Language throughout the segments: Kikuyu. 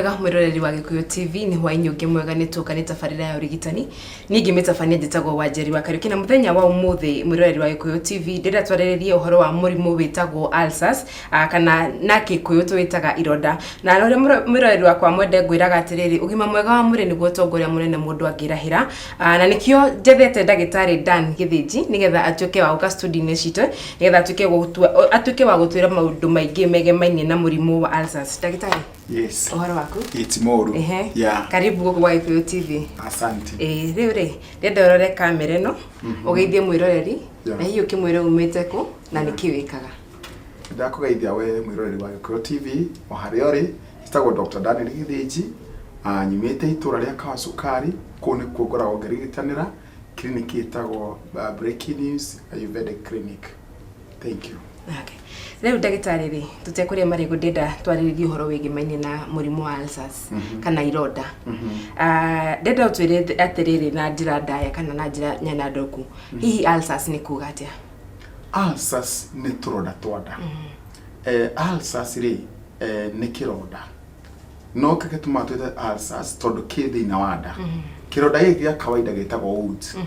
Mwega mwĩroreri wa Gĩkũyũ TV, nĩ hwaĩ-inĩ ũngĩ mwega nĩ tũka nĩ tabarĩra ya ũrigitani. Niĩ ngĩmĩtabania njĩtagwo Wanjeri wa Kariũki, na mũthenya wa ũmũthĩ mwĩroreri wa Gĩkũyũ TV ndĩrenda twarĩrĩrie ũhoro wa mũrimũ wĩtagwo ulcers, kana na Gĩkũyũ tũwĩtaga ironda. Na ũrĩa mwĩroreri wakwa mwende ngwĩraga atĩrĩrĩ, ũgima mwega wa mwĩrĩ nĩguo ũtonga ũrĩa mũnene mũndũ angĩrahĩra. Na nĩkĩo njethete ndagĩtarĩ Dan Gĩthĩnji nĩgetha atuĩke wa gũka studio-inĩ citũ, nĩgetha atuĩke wa gũtwĩra maũndũ maingĩ megemainie na mũrimũ wa ulcers. Ndagĩtarĩ? Yes. Ũhoro waku? It's moru. Ehe. Yeah. Karibu gũkũ gwa Gĩkũyũ TV. Asante. Ĩĩ, rĩu rĩ, ndĩrenda ũrore kamera ĩno, ũgeithie mwĩroreri, na hihi ũkĩmwĩre umĩte kũ na nĩkĩ wĩkaga. Ndakũgeithia we mwĩroreri wa Gĩkũyũ TV o harĩa ũrĩ. Njĩtagwo Dr. Daniel Gĩthĩnji. Nyumĩte itũra rĩa Kawacukari, kũu nĩkuo ngoragwo ngĩrigitanĩra clinic ĩtagwo Breaking News Ayurvedic Clinic. Thank you. Okay. Rĩu ndagĩtarĩ rĩ, tũtekũrĩa marĩgũ ndĩrenda twarĩrĩrie ũhoro wĩgĩmainie na mũrimũ wa ulcers kana ironda. Ah, ndĩrenda ũtwĩre atĩrĩrĩ na njĩra ndaya kana na njĩra nyanandũku, hihi ulcers nĩ kuga atĩa? Ulcers nĩ tũronda twa nda. Ulcers rĩ, nĩ kĩronda. No kĩrĩa gĩtũmaga twĩte ulcers tondũ kĩ thĩinĩ wa nda. Kĩronda gĩkĩ gĩa kawaida gĩtagwo wounds.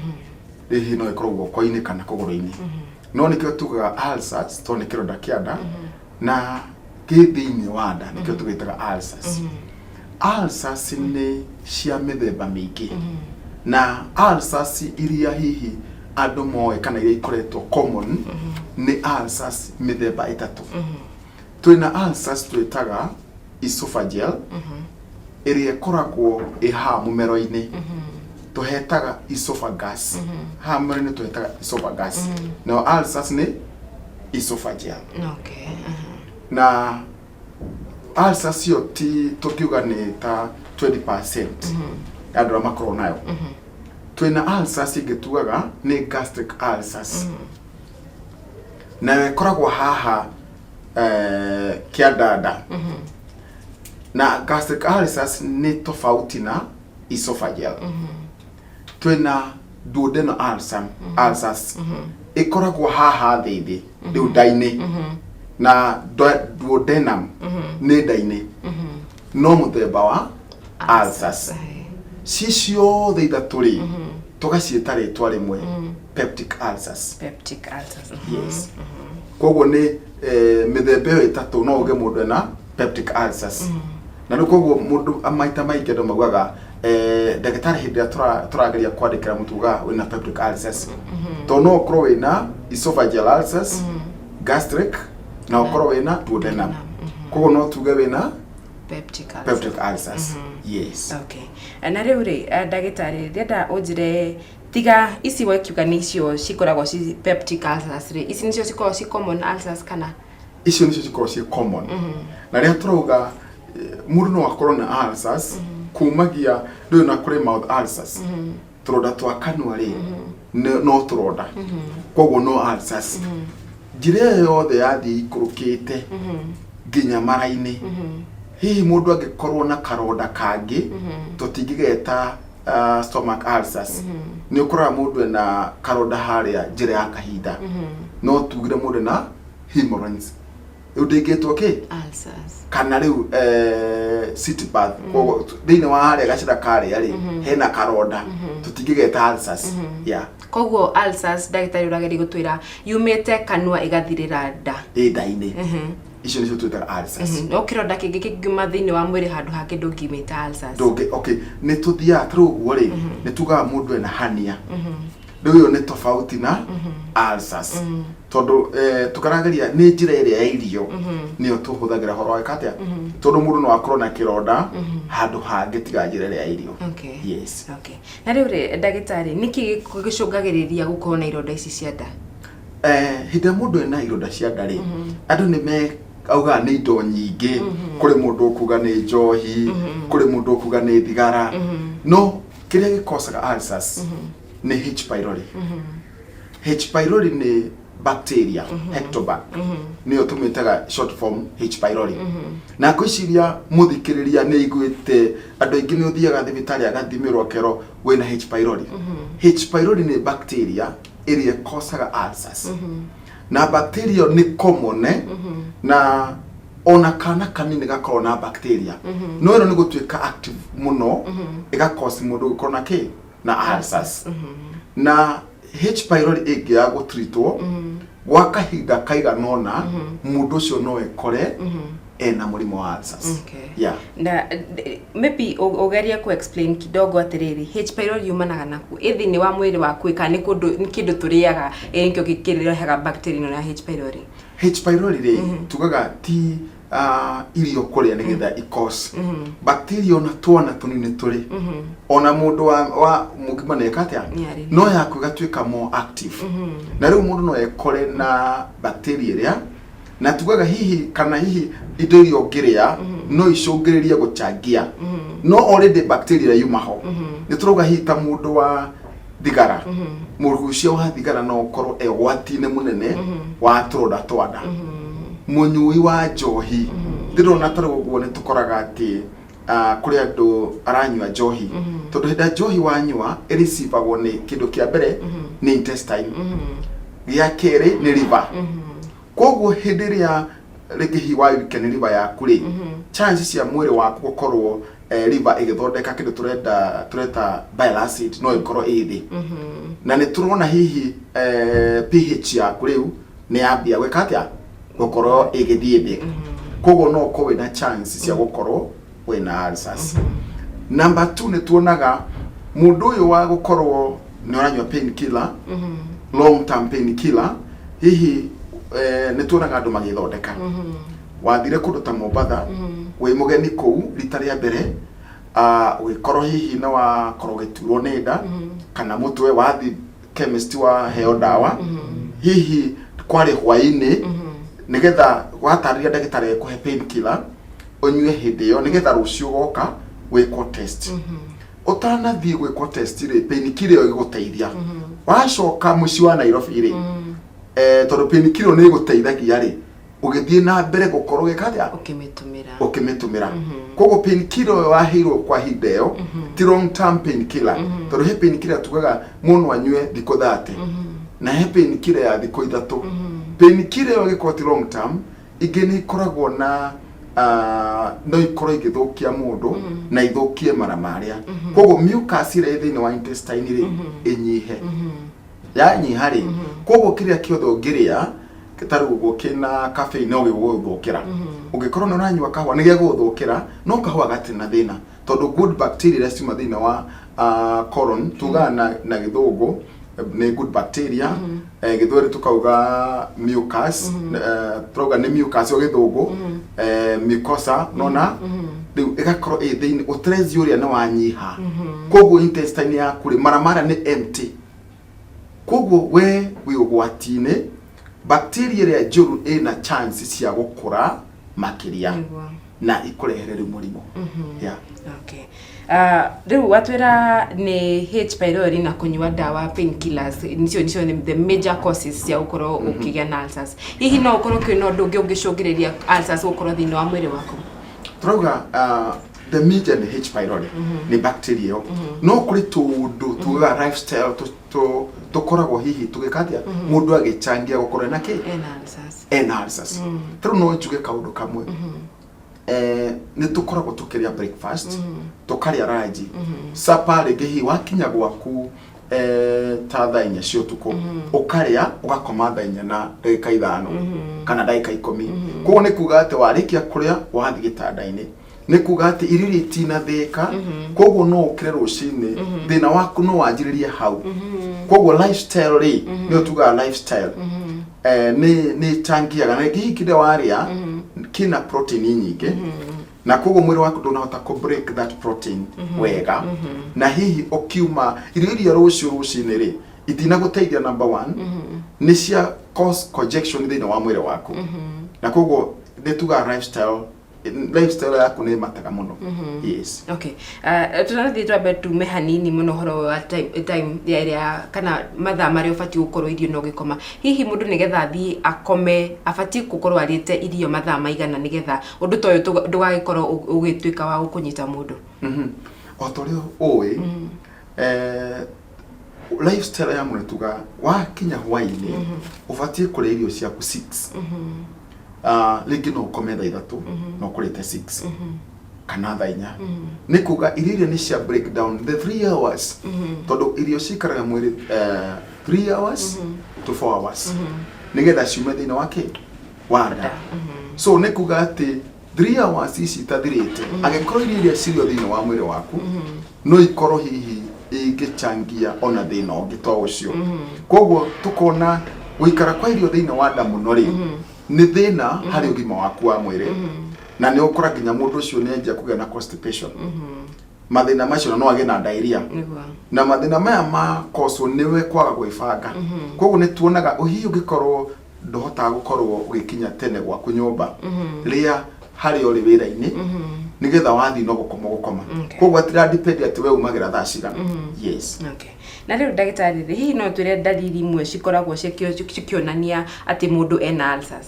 Hihi no ĩkorwo guoko-inĩ kana kũgũrũ-inĩ. No nĩkĩo tugaga ulcers tondũ nĩ kĩronda kĩa nda na kĩ thĩinĩ wa nda nĩkĩo tũgĩtaga ulcers. Ulcers nĩ cia mĩthemba mĩingĩ na ulcers iria hihi andũ moĩ kana iria ikoretwo common nĩ ulcers mĩthemba ĩtatũ. Twĩna ulcers twĩtaga esophageal ĩrĩa ĩkoragwo ĩ haha mũmero-inĩ, tũhetaga esophagus. Haha mũmero-inĩ tũhetaga esophagus, nayo ulcers nĩ esophageal. Na ulcers cio ti tũngiuga nĩ ta 20% ya andũ arĩa makoragwo nayo. Twĩna ulcers ĩngĩ tugaga nĩ gastric ulcers, nayo ĩkoragwo haha kĩandanda, na gastric ulcers nĩ tofauti na esophageal. Twĩna duodenal ulcers ĩkoragwo haha thĩ thĩ rĩu nda-inĩ, na duodenum nĩ nda-inĩ, no mũthemba wa ulcers ci ciothe ithatũ rĩ, tũgaciĩta rĩtwa rĩmwe, peptic ulcers. Peptic ulcers. Yes. Koguo nĩ mĩthemba ĩyo ĩtatũ no uge mũndũ ena peptic ulcers. Na rĩu koguo mũndũ maita maingĩ andũ maugaga, ndagĩtarĩ, hĩndĩ ĩrĩa tũrageria kwandĩkĩra mũtuga wĩna peptic ulcers, tondũ no ũkorwo wĩna esophageal ulcers, gastric, na ũkorwo wĩna duodenum, koguo no tuge wĩna peptic ulcers. Peptic ulcers, yes. Okay. Na rĩu rĩ, ndagĩtarĩ, ndĩrenda ũnjĩre, tiga ici wakiuga nĩ icio cikoragwo ci peptic ulcers rĩ, ici nĩcio cikoragwo ci common ulcers kana? Icio nĩcio cikoragwo ciĩ common. Na rĩrĩa tũrauga mũndũ no akorwo na ulcers kumagia rĩu na kũrĩ mouth ulcers, tũronda twa kanua rĩ, no tũronda, koguo no ulcers. Njĩra ĩyo yothe yathiĩ ikũrũkĩte nginya mara-inĩ, hihi mũndũ angĩkorwo na karonda kangĩ tũtingĩgeta stomach ulcers. Nĩ ũkoraga mũndũ ena karonda harĩa njĩra ya kahinda, no tugire mũndũ ena hemorrhoids, rĩu ndĩngĩtwo kĩ? Ulcers. Kana rĩu sitz bath. Koguo thĩinĩ wa harĩa gacĩra karĩa rĩ, hena karonda, tũtingĩgeta ulcers, yeah. Koguo ulcers, ndagĩtarĩ, ũrageria gũtwĩra yumĩte kanua ĩgathirĩra nda? Ĩ nda-inĩ. Icio nĩcio twĩtaga ulcers. No kĩronda kĩngĩ kĩngiuma thĩinĩ wa mwĩrĩ handũ hangĩ ndũngĩmĩta ulcers? Ndũngĩ. Okay, nĩ tũthiaga ta rĩu ũguo rĩ, nĩ tugaga mũndũ ena hernia. Rĩu ĩyo nĩ tofauti na ulcers tondũ tũkarageria nĩ njĩra ĩrĩa ya irio nĩyo tũhũthagĩra horo wa atĩa, tondũ mũndũ no akorwo na kĩronda handũ hangĩ tiga njĩra ĩrĩa ya irio. Yes. Okay. Na rĩu rĩ, ndagĩtarĩ, nĩkĩ gĩcũngagĩrĩria gũkorwo na ironda ici cia nda? Hĩndĩ ĩrĩa mũndũ ena ironda cia nda rĩ, andũ nĩ me augaga nĩ indo nyingĩ. Kũrĩ mũndũ ũkuga nĩ njohi, kũrĩ mũndũ ũkuga nĩ thigara, no kĩrĩa gĩkocaga ulcers nĩ H pylori. H pylori nĩ bacteria, Helicobacter nĩyo tũmĩtaga short form H pylori. Na ngwĩciria mũthikĩrĩria nĩ iguĩte andũ aingĩ nĩ ũthiaga thibitarĩ agathimĩrwo akerwo wĩna H pylori. H pylori nĩ bacteria ĩrĩa ĩkocaga ulcers, na bacteria ĩyo nĩ common, na Ona kana kanini gakorwo na bacteria, no ĩno nĩ gũtuĩka active mũno, ĩgacause mũndũ gũkorwo na kĩ na ulcers. Na H pylori ĩngĩaga gũtreatwo gwa kahinda kaigana ũna, mũndũ ũcio no ekore ena mũrimũ wa ulcers. Yeah. Na maybe ũgerie ku explain kidogo atĩrĩrĩ, H pylori yumanaga naku ĩ thĩinĩ wa mwĩrĩ waku, ĩ kana nĩ kũndũ, nĩ kĩndũ tũrĩaga, ĩ nĩkĩo kĩrehaga bacteria ĩno ya H pylori? H pylori rĩ, tugaga ti irio kũrĩa nĩgetha icause bacteria. Ona twana tũnini tũrĩ, ona mũndũ wa mũgima nĩ eka atĩa? Nĩ arĩ. No yaku ĩgatuĩka more active, na rĩu mũndũ no ekore na bacteria ĩrĩa, na tugaga hihi kana hihi indo iria ũngĩrĩa no icũngĩrĩrie gũchangia, no already bacteria ĩrĩa yuma ho. Nĩ tũrauga hihi ta mũndũ wa thigara, mũgucia wa thigara no ũkorwo e ũgwati-inĩ mũnene wa tũronda twa nda. Mũnyui wa njohi, ndĩrona ta rĩu ũguo nĩ tũkoraga atĩ kũrĩ andũ aranyua njohi, tondũ hĩndĩ ĩrĩa njohi wanyua ĩreceivagwo nĩ kĩndũ kĩa mbere nĩ intestine, gĩa kerĩ nĩ liver. Koguo hĩndĩ ĩrĩa rĩngĩ hihi wawike nĩ liver yaku rĩ, chance cia mwĩrĩ waku gũkorwo liver ĩgĩthondeka kĩndũ tũrenda tũreta bile acid no ĩkorwo ĩ thĩ. Na nĩ tũrona hihi pH yaku rĩu nĩ yambia gwĩka atĩa? Gũkorwo ĩgĩthiĩ thĩ. Koguo no ũkorwo wĩna chance cia gũkorwo wĩna ulcers. Number two, nĩ tuonaga mũndũ ũyũ wa gũkorwo nĩ ũranyua painkiller, long term painkiller. Hihi nĩ tuonaga andũ magĩthondeka. Wathire kũndũ ta Mombatha wĩ mũgeni kũu rita rĩa mbere, ũgĩkorwo hihi nĩ wakorwo ũgĩturwo nĩ nda kana mũtwe, wathi chemist waheo ndawa, hihi kwarĩ hwaĩ-inĩ, nĩgetha watarĩria ndagĩtarĩ ekũhe painkiller ũnyue hĩndĩ ĩyo nĩgetha rũciũ woka wĩkwo test. Ũtanathiĩ gwĩkwo test rĩ, painkiller ĩyo ĩgũteithia. Wacoka mũciĩ wa Nairobi rĩ, tondũ painkiller ĩyo nĩ ĩgũteithagia rĩ, ũgĩthiĩ na mbere gũkorwo ũgĩka atĩa? Ũkĩmĩtũmĩra. Ũkĩmĩtũmĩra. Koguo painkiller ĩyo waheirwo kwa ihinda ĩyo ti long term painkiller, tondũ he painkiller tugaga mũndũ anyue thikũ 30 na he painkiller ya thikũ 3. Painkiller ĩyo ĩgĩkorwo ti long term, ingĩ nĩ ikoragwo na no ikorwo igĩthũkia mũndũ na ithũkie mara marĩa. Koguo mucus ĩrĩa ĩ thĩinĩ wa intestine rĩ, ĩnyihe. Yanyiha rĩ, koguo kĩrĩa kĩothe ũngĩrĩa ta rĩu ũguo kĩna caffeine no gĩgũgũthũkĩra. Ũngĩkorwo nĩ ũranyua kahũa, nĩ gĩgũgũthũkĩra, no kahũa gatirĩ na thĩna, tondũ good bacteria iria ciuma thĩinĩ wa colon, tugaga na gĩthũngũ nĩ good bacteria, gĩthweri tukauga mucus, turauga nĩ mucus o gĩthũngũ, mucosa nona rĩu ĩgakorwo ĩ thĩinĩ. Ũtrezi ũrĩa nĩ wanyiha, koguo intestine yaku rĩ, mara marĩa nĩ empty. Koguo we wĩ ũgwati-inĩ, bacteria ĩrĩa njũru ĩna chance cia gũkũra makĩria na ikũrehere rĩu mũrimũ, yeah. Okay. Rĩu watwĩra nĩ H pylori na kũnyua ndawa painkillers nicio nĩ the major causes cia gũkorwo ũkĩgĩa na ulcers. Hihi no ũkorwo kwĩna ũndũ ũngĩ ũngĩcũngĩrĩria ulcers gũkorwo thĩinĩ wa mwĩrĩ waku? Turauga the major nĩ H pylori, nĩ bacteria ĩyo, no kũrĩ tũũndũ tugaga lifestyle tũkoragwo hihi tũgĩka atĩa, mũndũ agĩchangia gũkorwo ena kĩ? Ena ulcers. Ena ulcers. Tarĩu no njuge kaũndũ kamwe, nĩ tũkoragwo tũkĩrĩa breakfast, tũkarĩa lunch, supper, rĩngĩ hihi wakinya gwaku ta thaa 4 cia ũtukũ, ũkarĩa, ũgakoma thaa 4 na ndagĩka 5 kana ndagĩka 10. Koguo nĩ kuga atĩ warĩkia kũrĩa wathiĩ gĩtanda-inĩ, nĩ kuga atĩ irio iria itinathĩĩka. Koguo no ũkĩre rũcinĩ, thĩna waku no wanjĩrĩrie hau. Koguo lifestyle rĩ, nĩyo tugaga lifestyle nĩ ĩchangiaga. Na rĩngĩ hihi kĩrĩa warĩa kĩna protein nyingĩ, na koguo mwĩrĩ waku ndũnahota kũ break that protein wega, na hihi ũkiuma irio iria rũciũ rũcinĩ rĩ, itinagũteithia. Number one, nĩ cia cause congestion thĩinĩ wa mwĩrĩ waku, na koguo nĩ tugaga lifestyle yaku nĩ mataga mũno, yes. Okay. Tũrathiĩ twambe tume hanini mũno ũhoro wa time ya ĩrĩa kana mathaa marĩa ũbatiĩ gũkorwo irio na ũgĩkoma. Hihi mũndũ nĩgetha athiĩ akome abatiĩ gũkorwo arĩte irio mathaa maigana nĩgetha ũndũ ta ũyũ ndũgagĩkorwo ũgĩtuĩka wa gũkũnyita mũndũ? O ta ũrĩa ũĩ, lifestyle ya mũndũ tuga wakinya hwaĩ-inĩ ũbatiĩ kũrĩa irio ciaku 6. Rĩngĩ no ũkome thaa 3 na ũkũrĩte 6 kana thaa 4, nĩ kuga irio iria nĩ cia break down the 3 hours, tondũ irio cikaraga mwĩrĩ 3 hours to 4 hours nĩgetha ciume thĩinĩ wa kĩ wa nda. So nĩ kuga atĩ 3 hours ici itathirĩte, angĩkorwo irio iria cirĩ o thĩinĩ wa mwĩrĩ waku, no ikorwo hihi ingĩchangia ona thĩna ũngĩ to ũcio. Koguo tukona gũikara kwa irio thĩinĩ wa nda mũno rĩ, nĩ thĩna harĩ ũgima waku wa mwĩrĩ, na nĩ ũkora nginya mũndũ ũcio nĩ anjia kũgĩa na constipation, mathĩna macio, na no agĩe na diarrhea. Na mathĩna maya makoswo nĩwe kwaga gwĩbanga. Koguo nĩ tuonaga hihi ũngĩkorwo ndũhotaga gũkorwo ũgĩkinya tene gwaku nyũmba, rĩa harĩa ũrĩ wĩra-inĩ, nĩgetha wathiĩ no gũkoma gũkoma. Koguo atira depend atĩ we umagĩra thaa cigana, yes. Okay. Na rĩu ndagĩtarĩ rĩ, hihi no twĩre ndariri imwe cikoragwo cikĩonania atĩ mũndũ ena ulcers?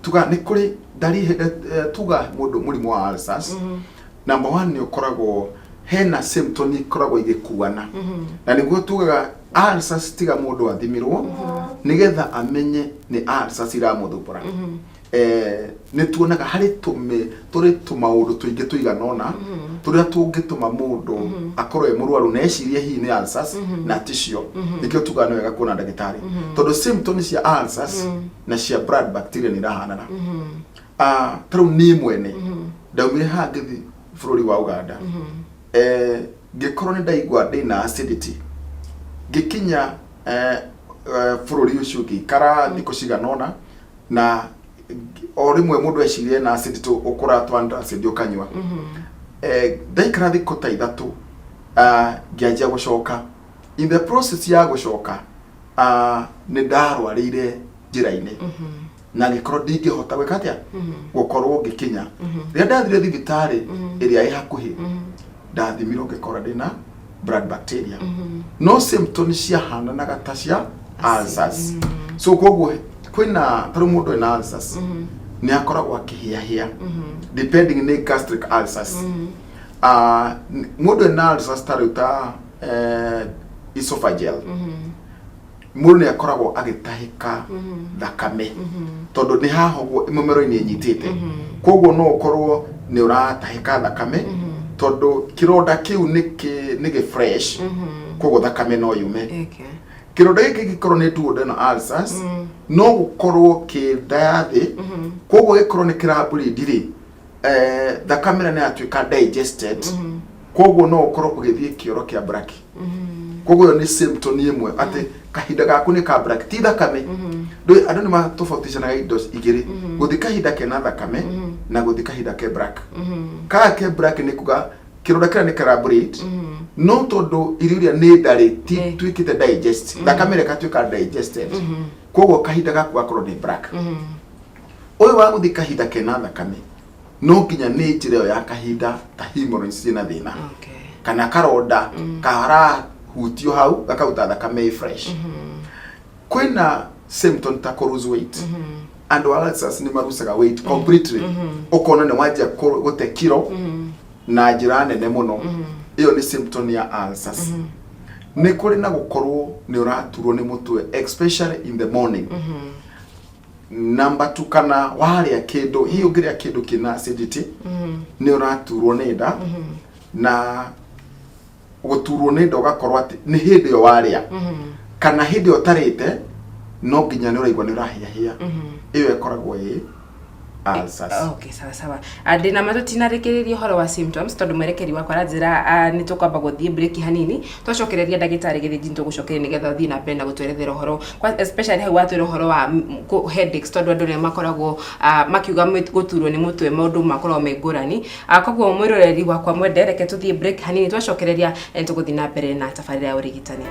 Tuga nĩ kũrĩ ndariri, tuga mũndũ mũrimũ wa ulcers, number one nĩ ũkoragwo hena symptom ikoragwo igĩkuana, na nĩguo tugaga ulcers tiga mũndũ athimirwo nĩgetha amenye nĩ ulcers iramũthumbũra. Nĩ tuonaga harĩ tũmĩ tũrĩ tũmaũndũ tũingĩ tũigana ũna tũrĩa tũngĩtũma mũndũ akorwo e mũrwaru na ecirie hihi nĩ ulcers na ticio. Nĩkĩo tugaga nĩ wega kuona ndagĩtarĩ, tondũ symptoms cia ulcers na cia blood bacteria nĩ irahanana. Ta rĩu niĩ mwene ndaumire haha ngĩthiĩ bũrũri wa Uganda, ngĩkorwo nĩ ndaigua ndĩna acidity. Ngĩkinya bũrũri ũcio, ngĩikara thikũ cigana ũna, na o rĩmwe mũndũ ecirie na acidity ũkũra twa acid ũkanyua. Ndaikara thikũ ta 3, ngĩanjia gũcoka. In the process ya gũcoka, nĩ ndarwarĩire njĩra-inĩ na ngĩkorwo ndingĩhota gwĩka atĩa, gũkorwo ngĩkinya. Rĩrĩa ndathire thibitarĩ ĩrĩa ĩ hakuhĩ, ndathimirwo ngĩkora ndĩna blood bacteria, no symptoms ciahananaga ta cia ulcers. So koguo kwĩna, ta rĩu mũndũ ena ulcers nĩ akoragwo akĩhĩahĩa, depending nĩ gastric ulcers. Mũndũ ena ulcers ta rĩu ta esophageal, mũndũ nĩ akoragwo agĩtahĩka thakame, tondũ nĩ haha ũguo mũmero-inĩ ĩnyitĩte. Koguo no ũkorwo nĩ ũratahĩka thakame tondũ kĩronda kĩu nĩ gĩ fresh, koguo thakame no yume. Kĩronda gĩkĩ gĩkorwo nĩ duodenal ulcers, no gũkorwo kĩ nda ya thĩ, koguo gĩkorwo nĩ kĩra bleed rĩ, thakame ĩrĩa nĩ yatuĩka digested, koguo no ũkorwo ũgĩthiĩ kĩoro kĩa black. Koguo ĩyo nĩ symptom ĩmwe atĩ kahinda gaku nĩ ka black, ti thakame. Ndũĩ andũ nĩ matofauticanaga indo igĩrĩ, gũthiĩ kahinda kena thakame na gũthiĩ kahinda ke black. Kaya ke black nĩ kuga kĩronda kĩrĩa nĩ kĩra bleed, no tondũ irio iria nĩ ndarĩ ti tuĩkĩte digest, thakame ĩrĩa ĩgatuĩka digested, koguo kahinda gaku gakorwo nĩ black. Ũyũ wa gũthiĩ kahinda kena thakame, no nginya nĩ njĩra ĩyo ya kahinda ta hemorrhoids ciĩna thĩna kana karonda karahutio hau gakaruta thakame ĩ fresh. Kwĩna symptom ta kũ lose weight. Andũ a ulcers nĩ marucaga weight completely, ũkona nĩ wanjia gũte kiro na njĩra nene mũno. Ĩyo nĩ symptom ya ulcers. Nĩ kũrĩ na gũkorwo nĩ ũraturwo nĩ mũtwe, especially in the morning. Number two, kana warĩa kĩndũ, hihi ũngĩrĩa kĩndũ kĩna acidity, nĩ ũraturwo nĩ nda, na gũturwo nĩ nda ũgakorwo atĩ nĩ hĩndĩ ĩyo warĩa kana hĩndĩ ĩyo ũtarĩte, no nginya nĩ ũraigua nĩ ũrahĩahĩa. Ĩyo ĩkoragwo ĩ ulcers. Okay, sawa sawa. Ndĩna ma tũtinarĩkĩrĩria ũhoro wa symptoms, tondũ mwerekeri wakwa aranjĩra nĩ tũkwamba gũthiĩ break hanini. Twacokereria, ndagĩtarĩ Gĩthĩnji, nĩ tũgũcokeria nĩgetha ũthiĩ na mbere na gũtwerethera ũhoro especially hau watwĩra ũhoro wa headaches, tondũ andũ nĩ makoragwo makiuga gũturwo nĩ mũtwe maũndũ makoragwo me ngũrani. Koguo mwĩroreri wakwa mwende, reke tũthiĩ break hanini. Twacokereria, nĩ tũgũthiĩ na mbere na tabarĩra ya ũrigitani.